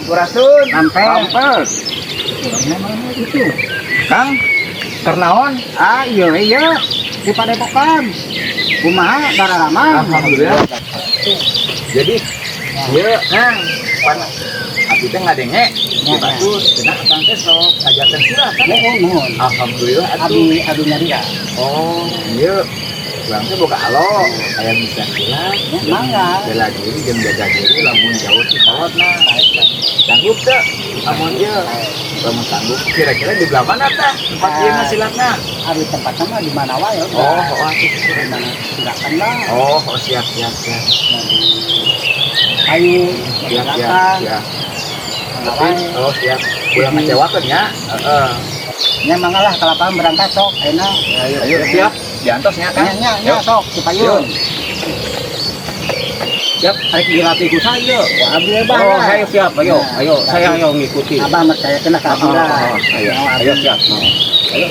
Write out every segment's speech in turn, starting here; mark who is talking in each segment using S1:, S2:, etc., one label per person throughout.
S1: Sampurasun.
S2: Rampes.
S1: Itu. Kang, keur naon?
S2: Ah, iya iya. Di Padepokan. Kumaha dararama?
S1: Alhamdulillah. Jadi, ieu
S2: Nah,
S1: pan abdi teh ngadenge di batu cenah akang teh sok ngajarkeun silat kan?
S2: Nuhun nuhun.
S1: Alhamdulillah atuh.
S2: Abi abi nyari ya.
S1: Oh, iya. Urang teh boga alo, aya bisa silat.
S2: Ya, mangga.
S1: Bela diri jeung jaga diri lamun jauh ti kolotna. Sanggup teu? Lamun ieu, lamun sanggup kira-kira di belah mana tah tempat ieu na silatna?
S2: Abi tempatnya mah di mana wae.
S1: Oh, oh, atuh.
S2: Di mana silakan lah.
S1: Oh, oh, siap, siap, siap.
S2: Ayo,
S1: Siap, siap,
S2: silakan.
S1: Siap.
S2: Mana
S1: Tapi,
S2: wae.
S1: oh siap. Ulah ngecewakeun ya. Heeh.
S2: Nya mangga lah ke lapangan berangkat sok ayeuna.
S1: Ayo, ayo siap. Diantos nya kan?
S2: Nya nya nya sok cipayun.
S1: Siap.
S2: Arek dilatih ku saya. Wah, abdi hebat.
S3: Oh, ayo siap, ayo,
S2: Nah,
S3: ayo, saya ayo ngikuti.
S2: Abah percaya kena ka abdi lah.
S3: Ah, ah, ayo,
S2: Mau abdi.
S3: ayo siap. Mau. Ayo.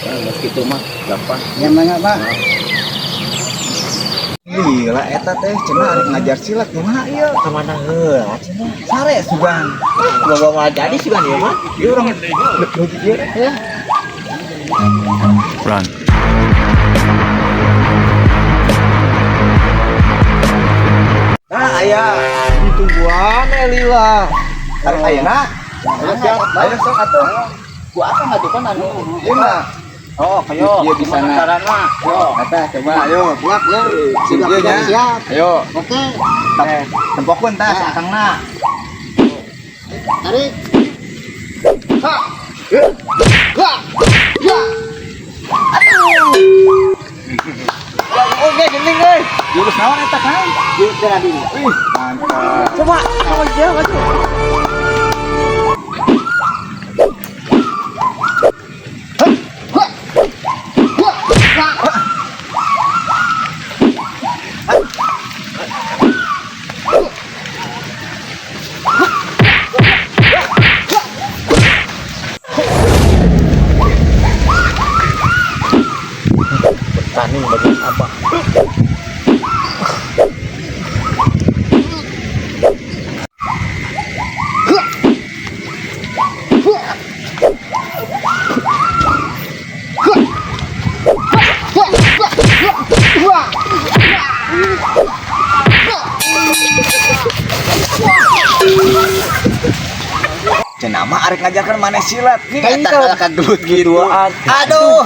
S3: Nah, gitu mah gampang.
S2: Nya mangga, Pak.
S1: Gila eta teh cenah arek ngajar silat kumaha ieu?
S4: Ka mana heula cenah?
S1: Sare sugan.
S4: Bawa malah jadi sugan ieu mah.
S1: Ieu urang nuju ieu ya.
S5: Run.
S1: Nah, aya
S4: Ditungguan lila.
S1: arek ayeuna. Ayo siap. Ayo sok atuh.
S4: Ku akang atuh kan anu.
S1: Ieu mah.
S3: Oh, ayo.
S1: Ieu bisa na.
S3: Carana.
S1: Yo, eta coba ayo buak ya. Sip
S2: Siap,
S1: ieu nya.
S2: siap.
S1: Ayo,
S2: Oke,
S1: tempokeun tah si akangna.
S2: Tarik. Ha. Ha. Ha.
S1: Oke, geuning euy. Jurus naon eta, Kang?
S2: Jurus bela diri.
S1: Wih, mantap.
S4: Coba, coba dia atuh.
S2: Ha. Ha. Ha.
S3: Bertanding bagian apa?
S1: Cenah mah arek ngajarkeun maneh silat. Nih
S4: Eta
S1: eta
S4: kalah ka gelut gitu.
S3: Duaan.
S4: Aduh.